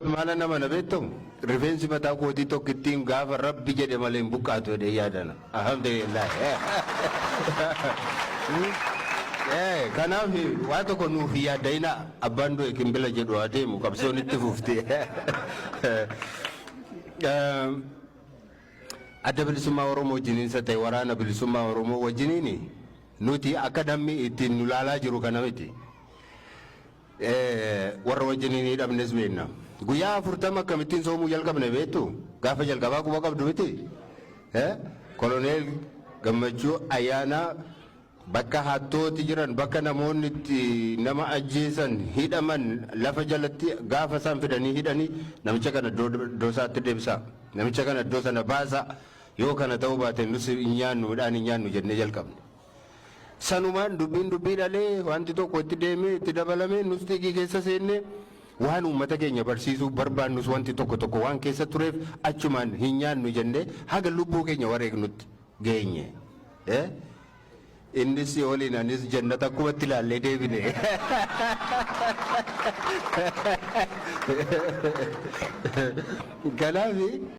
Maala nama na beektu rifeensi mataa kootii tokkittiin gaafa rabbi jedhe malee hin buqqaatu jedhee yaadana. Alhamdulillah. Kanaaf waan tokko nuuf hin yaadda'inaa abbaan du'e kimbila jedhu haa deemu qabsoon itti fufti. Adda bilisummaa Oromoo wajjiniinsa ta'e waraana bilisummaa Oromoo wajjiniin nuti akka namni ittiin nu laalaa jiru kana miti. Warra wajjiniin hidhamnes beekna. Guyyaa 40 akkamittiin soomuu jalqabne beektu? Gaafa jalqabaa quba qabdu miti? Koloneel Gammachuu Ayyaanaa bakka hattooti jiran, bakka namoonni itti nama ajjeesan, hidhaman, lafa jalatti gaafa isaan fidanii hidhanii namicha kana iddoo isaatti deebisaa. Namicha kana iddoo sana baasaa. Yoo kana ta'uu baate nus hin nyaannu midhaan hin nyaannu jennee jalqabne. Sanumaan dubbiin dubbii dhalee wanti tokko itti deemee itti dabalamee nus xiiqii keessa seennee waan uummata keenya barsiisuu barbaannus wanti tokko tokko waan keessa tureef achumaan hin nyaannu jennee haga lubbuu keenya wareegnutti geenye. Innis waliin anis jannata akkumatti ilaallee deebine. Kanaaf.